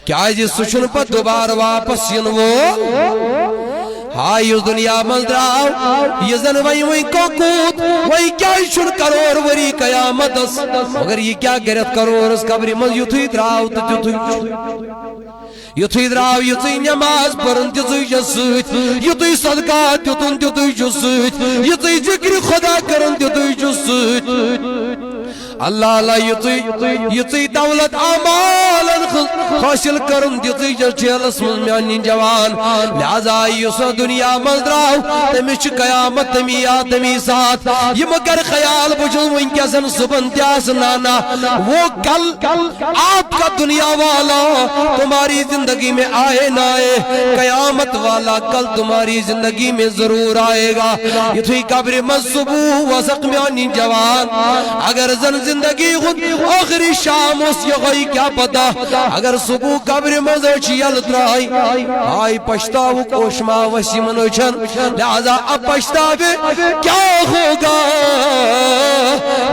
کیازِ سُہ چھُنہٕ پتہٕ دوبارٕ واپس یِنہٕ وول۔ ہاے یُس دُنیا منٛز درٛاو، یہِ زن وۄنۍ وۄنۍ کوٚکوٗت، وۄنۍ کیازِ چھُنہٕ کرور ؤری قیامتس؟ مگر یہِ کیٛاہ کرِ اَتھ کرورس قبرِ منٛز؟ یُتھُے درٛاو تہٕ تیُتھُے چھُ۔ یُتھُے درٛاو، یِژٕے نماز پٔرٕن تِژٕے چھےٚ سۭتۍ، یُتُے صدقات دیُتُن تیُتُے چھُ سۭتۍ، یِژٕے ذِکرِ خۄدا کٔرٕن تیُتُے چھُ سۭتۍ۔ اللہ اللہ، یِژٕے، یِژٕے دولت اعمالن ہٕنٛز حٲصِل کٔرٕن، تِژٕے چھےٚ جیلس منٛز میٛانہِ جوان۔ لہذا یُس دُنیا منٛز درٛاو، تٔمِس چھِ قیامت تَمی یا تَمی ساتہٕ۔ یہِ مہٕ کر خیال، بہٕ چھُس وٕنکیٚس، صُبحن تہِ آسہٕ۔ نہ، نہ، وہ کل آپ کا دنیا والا تمہاری زندگی میں آئے نہ آئے، قیامت والا کل تمہاری زندگی میں ضرور آئے گا۔ یُتھُے قبرِ منٛز صبح وسق میٛانہِ جوان، اگر زن زندگی ہُنٛد ٲخری شام اوس یِہوٚے، کیٛاہ پتہ، اگر صبح قبرِ منٛز أچھ یلہٕ درٛاے، آے پشتاوُک اوشما وسہِ یِمن أچھن۔ لہذا اب پچھتاوے کیا ہوگا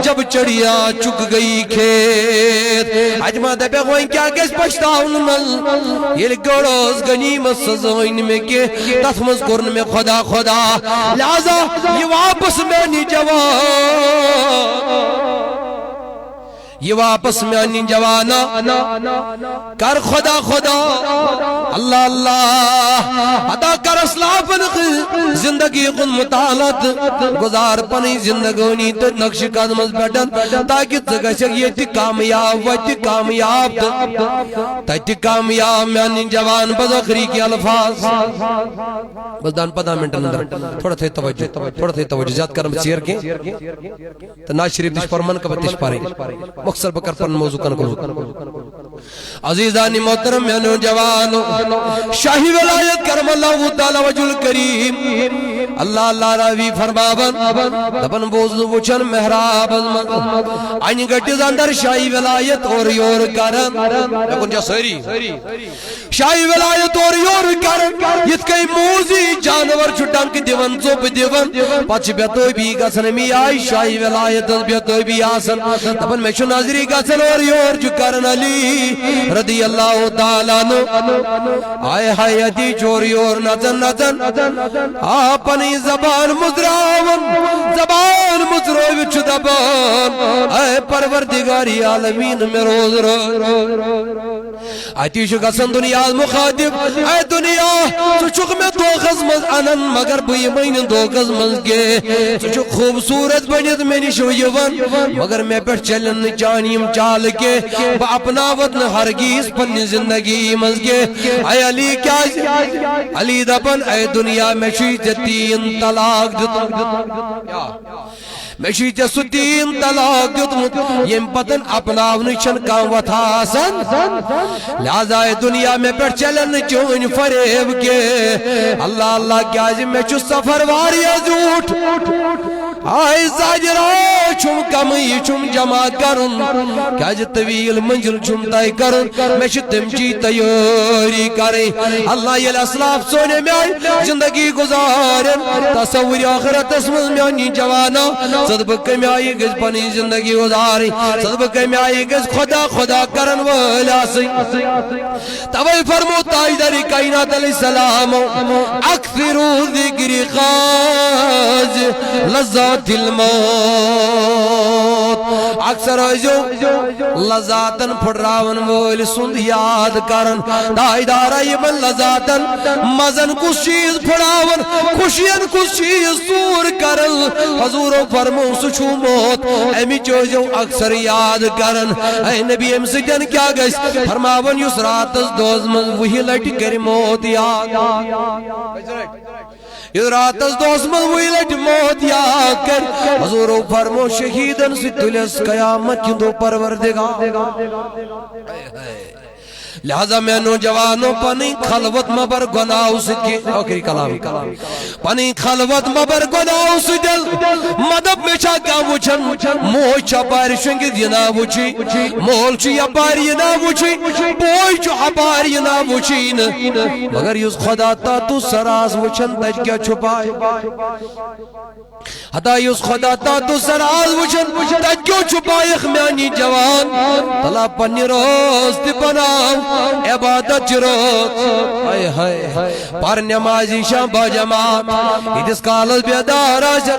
جب چڑیا چگ گئی کھیت۔ اتہِ ما دپکھ وۄنۍ کیٛاہ گژھِ پچھتاونہٕ منٛز، ییٚلہِ گٔر ٲس غنیمت سۄ زٲنۍ نہٕ مےٚ کینٛہہ، تتھ منٛز کوٚر نہٕ مےٚ خۄدا خۄدا۔ لہذا یہِ واپس میٛانہِ جوان، یہِ واپس میٛانہِ جوانا، کر خدا خدا، اللہ اللہ، ادا کر اسلافن ہٕنٛز زندگی ہُنٛد مطالعہ تہٕ گُزار پنٕنۍ زندگٲنی تہٕ نقشہِ قدمس پٮ۪ٹھ، تاکہِ ژٕ گژھکھ ییٚتہِ کامیاب، وتہِ کامیاب تہٕ تتہِ کامیاب۔ میٛانہِ جوان، بس ٲخری کینٛہہ الفاظ، بس دہن پندہن منٹن اندر، تھوڑا تھٲیِو توجہ، تھوڑا تھٲیِو توجہ، زیادٕ کرن بہٕ ژیر کینٛہہ۔ تہٕ ناز شریف تہِ چھِ پرُن، منقبت تہِ چھِ پرٕنۍ۔ مۄخصر بہٕ کرٕ پنُن موضوع conclude۔ عزیزانِ محترم، میانیو جوانو، شاہی ولایت کرم اللہ تعالی وجہ الکریم، اللہ اللہ راوی فرماون، دپن بوزنہٕ وُچھن محرابس منٛز، انہِ گٔٹِس اندر شاہی ولایت اورٕ یورٕ کران۔ مےٚ کُن چھا سٲری؟ شاہی ولایت اورٕ یورٕ کران، یِتھ کٔنۍ موٗزی جانور چھُ ڈنٛگ دِوان، ژوٚپ دِوان، پتہٕ چھِ بے تٲبی گژھان۔ اَمی آیہِ شاہی ولایتس بے تٲبی آسان۔ دپان، مےٚ چھُ نظرِ گژھان اورٕ یور چھُ کران علی رضی اللہ تعالیٰ عنہ۔ آے ہاے، اتی چھُ اورٕ یور نژان نژان۔ آ، پنٕنۍ زبان مُژراوان، زبان مُژرٲوِتھ چھُ دپان، اے پروردگار عالمین، مےٚ روز روز۔ اتی چھُ گژھان دُنیاہس مُخاطب، اے دُنیا، ژٕ چھُکھ مےٚ دھوکس منٛز انان، مگر بہٕ یِمے نہٕ دھوکس منٛز کینٛہہ۔ ژٕ چھُکھ خوٗبصوٗرت بٔنِتھ مےٚ نِش یِوان، مگر مےٚ پٮ۪ٹھ چلن نہٕ چانہِ یِم چالہٕ کینٛہہ۔ بہٕ اپناوتھ نہٕ ہرگیز پننہِ زندگی منٛز کینٛہہ۔ اے علی، کیازِ؟ علی دپان، اے دُنیا، مےٚ چھُے ژےٚ تین طلاق دیُتمُت۔ مےٚ چھُے ژےٚ سُہ تین طلاق دیُتمُت، ییٚمہِ پتن اپناونٕچ چھَنہٕ کانٛہہ وتھا آسان۔ لہذا اے دُنیا، مےٚ پٮ۪ٹھ چلن نہٕ چٲنۍ فریب کینٛہہ۔ اللہ اللہ، کیازِ مےٚ چھُ سفر واریاہ زیوٗٹھ۔ آے زاجرا چھُم کمٕے، یہِ چھُم جمع کرُن، کیازِ طویل منزل چھُم طے کرُن۔ مےٚ چھِ تمچی تیٲری کرٕنۍ۔ اللہ، ییٚلہِ اسلاف سون امہِ آیہِ زندگی گُزارن، تصور آخرتس منٛز میانی جوانا، ژٕ تہٕ بہٕ کمہِ آیہِ گژھِ پنٕنۍ زندگی گُزارٕنۍ، ژٕ تہٕ بہٕ کمہِ آیہِ گژھِ خدا خدا کرن وٲلۍ آسٕنۍ۔ توے فرمو تاجدار کائنات علیہ السلام، اکثروا ذکر خاص لذات الموت۔ اکثر ٲسۍزیو لذاتن پھُٹراون وٲلۍ سُنٛد یاد کران۔ تاجدارا، یِمن لذاتن مزن کُس چیٖز پھُٹراون، خوشین کُس چیٖز ژوٗر کران؟ حضوٗرو فرموو، سُہ چھُ موت۔ اَمِچ ٲسۍزیو اکثر یاد کران۔ اے نبی، اَمہِ سۭتۍ کیٛاہ گژھِ؟ فرماوان، یُس راتس دۄہس منٛز وُہہِ لٹہِ کرِ موت یاد۔ یُس راتس دۄہس منٛز وُہہِ لٹہِ موت یاد کرِ، حضوٗرو فرموو، شہیٖدن سۭتۍ تُلٮ۪س قیامت کہِ دۄہ پروردگار۔ لہذا میانیو جوانو، پنٕنۍ خلوت مہ بر گۄناہو سۭتۍ کینٛہہ۔ ٲخری کلام۔ پنٕنۍ خلوت مہ بر گۄناہو سۭتۍ۔ مہ دپ مےٚ چھا کانٛہہ وٕچھان، موج چھِ اپارِ شۄنٛگِتھ یہِ نا وٕچھی، مول چھُ یپارِ یہِ نا وٕچھی، بوے چھُ اپارِ یہِ نا وٕچھی نہٕ۔ مگر یُس خدا تاتُ سر آس وٕچھان، تتہِ کیٛاہ چھُپایہِ؟ ہتا یُس خدا تاتُ سر آز وٕچھان، تتہِ کیٛاہ چھُپایکھ میانی جوان؟ تلا پننہِ رٲژ تہِ بناو عبادت چہِ رٲژ۔ ہاے ہاے۔ پر نمازی شاہ باجماعت، ییٖتِس کالس بیدار آسہِ،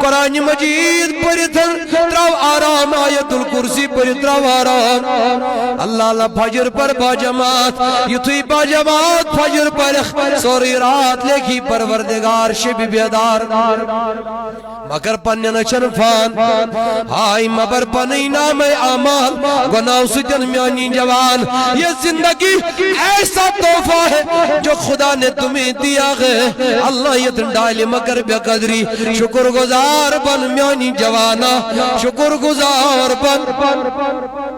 قرآن مجید پٔرِتھ تراو آرام، آیت الکرسی پٔرِتھ تراو آرام۔ اللہ اللہ فجر پر باجماعت، یُتھُے باجماعت فجر پرکھ، سورُے رات لیکھی پروردگار شبِ بیدار۔ مگر پننٮ۪ن أچھن فان۔ ہاے مبر پنٕنۍ نامے اعمال گۄناہو سۭتٮ۪ن میانی جوان۔ یہ زندگی ایسا تحفہ ہے جو خدا نے تمہیں دیا ہے۔ اللہ یتھ ڈالہِ مگر بے قدری۔ شکر گزار بن میانی جوانا، شکر گزار بن۔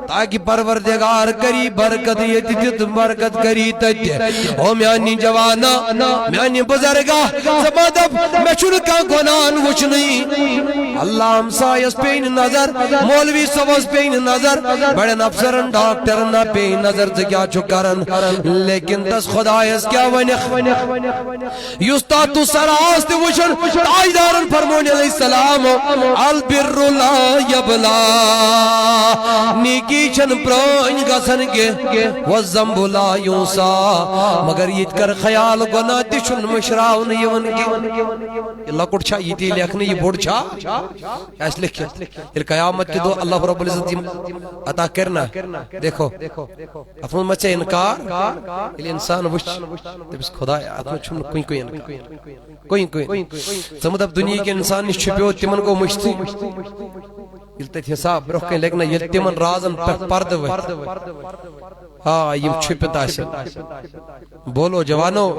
تاکہ پروردگار کری برکت ییٚتہِ تہِ تہٕ برکت کری تتہِ۔ او میانی جوانا، میانی بزرگا، ژٕ مہ دپ مےٚ چھُنہٕ کانٛہہ گۄناہن وٕچھنٕے۔ اللہ ہمسایس پیٚیہِ نہٕ نظر، مولوی صٲبس پیٚیہِ نہٕ نظر، بڑٮ۪ن افسرن ڈاکٹرن نہ پیٚیہِ نظر ژٕ کیٛاہ چھُکھ کران۔ لیکن تس خدایس کیٛاہ ونکھ؟ یُس تتھ تُہ سر آس تہِ وٕچھان، تاجدارن فرمون علیہ السلام، البر لا یبلا، نیکی چھن پرٲنۍ گژھان کینٛہہ، والذنب لا ینسی، مگر یہِ تہِ کر خیال، گۄناہ تہِ چھُنہٕ مٔشراونہٕ یِوان کینٛہہ۔ یہِ لۄکُٹ چھا، یہِ تہِ لیکھنہٕ، یہِ بوٚڑ چھا؟ آسہِ لیکھِتھ۔ ییٚلہِ قیامت کہِ دۄہ اللہ رب العزت یِم عطا کرِ نا، دیکھو، اتھ منٛز ما ژےٚ انکار؟ ییٚلہِ انسان وٕچھ، دٔپِس، خدایا، اتھ منٛز چھُم نہٕ کُنہِ کُے انکار۔ کُنہِ کُے۔ ژٕ مہٕ دپ، دُنیہٕکۍ انسان نِش چھُپیو، تِمن گوٚو مٔشتٕے۔ ییٚلہِ تتہِ حساب برونٛہہ کنہِ لگہِ نا، ییٚلہِ تِمن رازن پٮ۪ٹھ پردٕ ؤتھِ۔ آ، یِم چھُپِتھ آسن۔ بولو جوانو،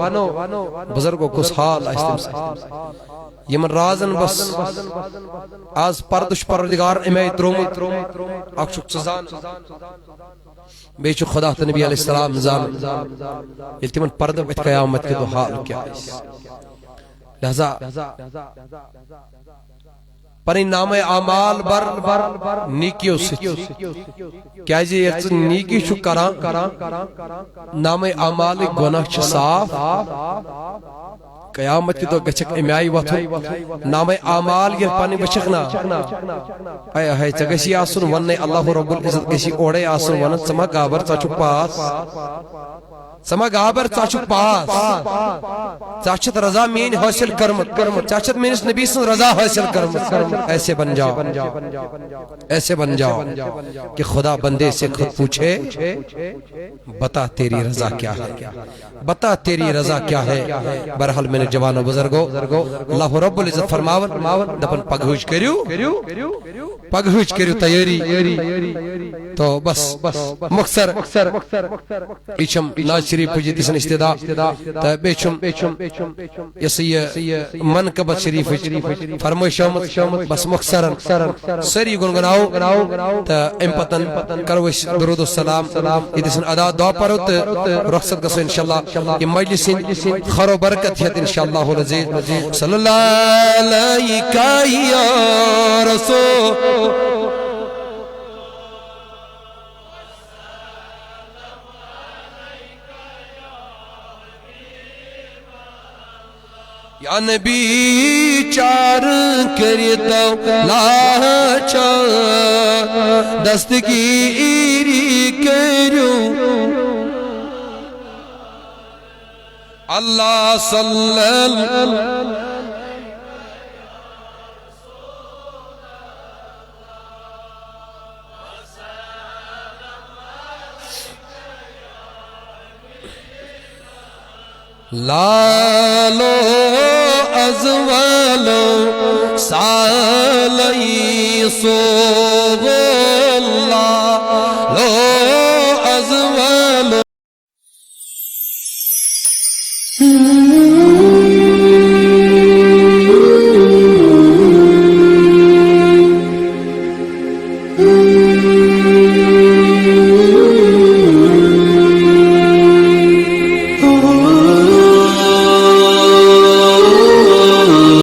بزرگو، کُس حال آسہِ تٔمۍ سۭتۍ؟ یِمن رازن بس آز پردٕ چھُ پروردگار امہِ آیہِ تروومُت۔ اکھ چھُکھ ژٕ زانان، بیٚیہِ چھُ خدا تہٕ نبی علیہ السلام زانان۔ ییٚلہِ تِمن پردٕ وتھِ قیامت کہِ دۄہ حال کیٛاہ آسہِ؟ لہذا پنٕنۍ نامے اعمال بر نیکیو سۭتۍ۔ کیازِ ییٚلہِ ژٕ نیکی چھُکھ کران، نامے اعمالٕکۍ گۄناہ چھِ صاف۔ قیامت کہِ دۄہ گژھکھ امہِ آیہِ وۄتھُن۔ نامے اعمال ییٚلہِ پنٕنۍ وٕچھکھ نا، اے ہے، ژےٚ گژھی آسُن وننَے، اللہ رب العزت گژھی اورَے آسُن ونان، ژٕ ما گابر، ژٕ چھُکھ پاس۔ ژٕ ما گابر، ژٕ چھُکھ پاس۔ ژٕ چھَتھ رضا میٲنۍ حٲصِل کٔرمٕژ، ژٕ چھَتھ میٲنِس نبی سٕنٛز رضا حٲصِل کٔرمٕژ۔ ایسے بن جاؤ، ایسے بن جاؤ کہ خدا بندے سے خود پوچھے، بتا تیری رضا کیا ہے، بتا تیری رضا کیا ہے۔ بہرحال میانیو جوانو بزرگو، اللہ رب العزت فرماون، دپن پگہٕچ کٔرِو، پگہٕچ کٔرِو تیٲری۔ تو بس، مختصر، یہِ چھم ناز شریف پُجی تہِ چھن استدا، تہٕ بیٚیہِ چھم یہِ سا یہِ منقبت شریفٕچ فرمٲیش آمٕژ۔ بس مختصرن سٲری گُنگناوو تہٕ امہِ پتن کرو أسۍ درود السلام۔ ییٚتہِ سن ادا دعا پرو تہٕ رخصت گژھو انشاءاللہ۔ یہِ مجلس ہٕنٛدۍ خٲر و برکت ہیٚتھ انشاءاللہ العزیز۔ صلی اللہ علیک یا رسول۔ یا نبی چار کٔرِتو لاچار، دستگیری کٔرِو۔ اللہ صلی اللہ لالو از ولو سالئی سوغ اللہ،